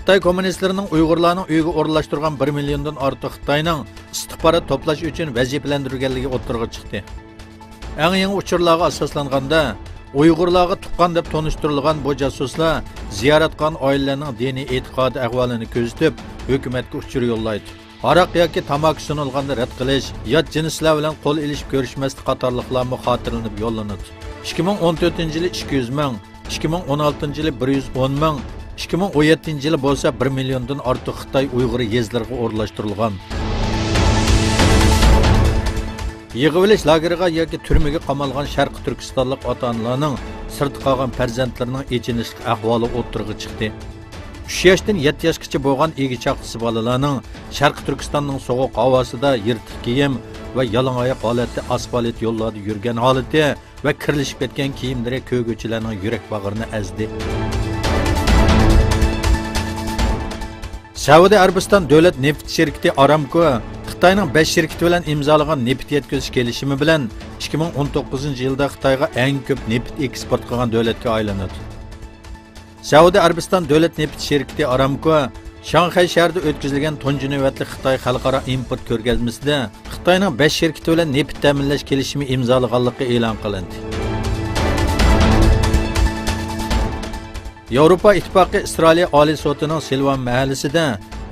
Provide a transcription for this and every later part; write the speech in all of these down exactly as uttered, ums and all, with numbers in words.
خىتاي كوممۇنىستلىرىنىڭ ئۇيغۇرلارنىڭ ئۆيىگە ئورۇنلاشتۇرغان بىر مىليوندىن ئارتۇق خىتاينىڭ ئىستىخبارات توپلاش ئۈچۈن ۋەزىپىلەندۈرگەنلىكى ئوتتۇرىغا چىقتى. ئەڭ يېڭى ئۇچۇرلارغا ئاساسلانغاندا، ئۇيغۇرلارغا تۇغقان دەپ تونۇشتۇرۇلغان بۇ جاسۇسلار زىيارەت قىلغان ئائىلىلەرنىڭ دىنىي ئېتىقادى ئەھۋالىنى كۆزىتىپ، ھۆكۈمەتكە ئۇچۇر يوللايدۇ. ھاراق ياكى تاماكا سۇنۇلغاندا رەت قىلىش، يات جىنسلار بىلەن قول ئېلىشىپ كۆرۈشمەسلىك قاتارلىقلارمۇ خاتىرىلىنىپ يوللىنىدۇ. ئىككى مىڭ ئون تۆتىنچى يىلى ئىككى يۈز مىڭ، ئىككى مىڭ ئون ئالتىنچى يىلى بىر يۈز ئون مىڭ، ئىككى مىڭ ئون يەتتىنچى يىلى بولسا بىر مىليوندىن ئارتۇق خىتاي ئۇيغۇر يېزىلىرىغا ئورۇنلاشتۇرۇلغان. يىغىۋېلىش لاگېرىغا ياكى تۈرمىگە قامالغان شەرقىي تۈركىستانلىق ئاتا-ئانىلارنىڭ سىرتتا قالغان پەرزەنتلىرىنىڭ ئېچىنىشلىق ئەھۋالى ئوتتۇرىغا چىقتى. ئۈچ ياشتىن يەتتە ياشقىچە بولغان ئىگە-چاقىسى بالىلارنىڭ شەرقىي تۈركىستاننىڭ سوغۇق ھاۋاسىدا يىرتىق كىيىم ۋە يالاڭ ئاياق ھالەتتە ئاسفالت يوللاردا يۈرگەن ھالىتى ۋە كىرلىشىپ كەتكەن كىيىملىرى كۆرگۈچىلەرنىڭ يۈرەك باغرىنى ئەزدى. سەئۇدى ئەرەبىستان دۆلەت نېفىت شىركىتى ئارامكو خىتاينىڭ بەش شىركىتى بىلەن ئىمزالىغان نېفىت يەتكۈزۈش كېلىشىمى بىلەن ئىككى مىڭ ئون توققۇزىنچى يىلدا خىتايغا ئەڭ كۆپ نېفىت ئېكسپورت قىلغان دۆلەتكە ئايلىنىدۇ. سەئۇدى ئەرەبىستان دۆلەت نېفىت شىركىتى ئارامكو شاڭخەي شەھىرىدە ئۆتكۈزۈلگەن تۇنجى نۆۋەتلىك خىتاي خەلقئارا ئىمپورت كۆرگەزمىسىدە خىتاينىڭ بەش شىركىتى بىلەن نېفىت تەمىنلەش كېلىشىمى ئىمزالىغانلىقى ئېلان قىلىندى. ياۋروپا ئىتتىپاقى ئىسرائىلىيە ئالىي سوتىنىڭ سىلۋان مەھەللىسىدە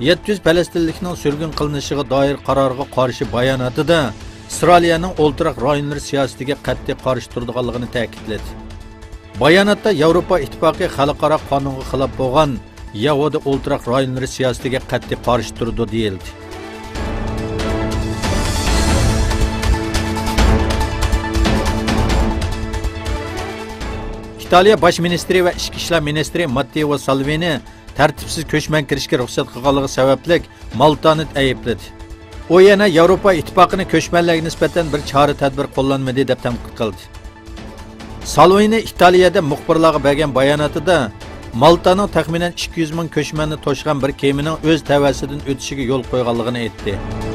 يەتتە يۈز پەلەستىنلىكنىڭ سۈرگۈن قىلىنىشىغا دائىر قارارغا قارشى باياناتىدا ئىسرائىلىيەنىڭ ئولتۇراق رايونلىرى سىياسىتىگە قەتئىي قارشى تۇرىدىغانلىقىنى تەكىتلىدى. باياناتتا ياۋروپا ئىتتىپاقى خەلقئارا قانۇنغا خىلاپ بولغان يەھۇدىي ئولتۇراق رايونلىرى سىياسىتىگە قەتئىي قارشى تۇرىدۇ دېيىلدى. ئىتالىيە باش مىنىستىرى ۋە ئىچكى ئىشلار مىنىستىرى ماتتېئو سالۋىنى تەرتىپسىز كۆچمەن كىرىشكە رۇخسەت قىلغانلىقى سەۋەبلىك مالتانى ئەيىبلىدى. ئۇ يەنە ياۋروپا ئىتتىپاقىنى كۆچمەنلەرگە نىسبەتەن بىر چارە-تەدبىر قوللانمىدى دەپ تەنقىد قىلدى. سالۋىنى ئىتالىيەدە مۇخبىرلارغا بەرگەن باياناتىدا مالتانىڭ تەخمىنەن ئىككى يۈز مىڭ كۆچمەننى توشۇغان بىر كېمىنىڭ ئۆز تەۋەسىدىن ئۆتۈشىگە يول قويغانلىقىنى ئېيتتى.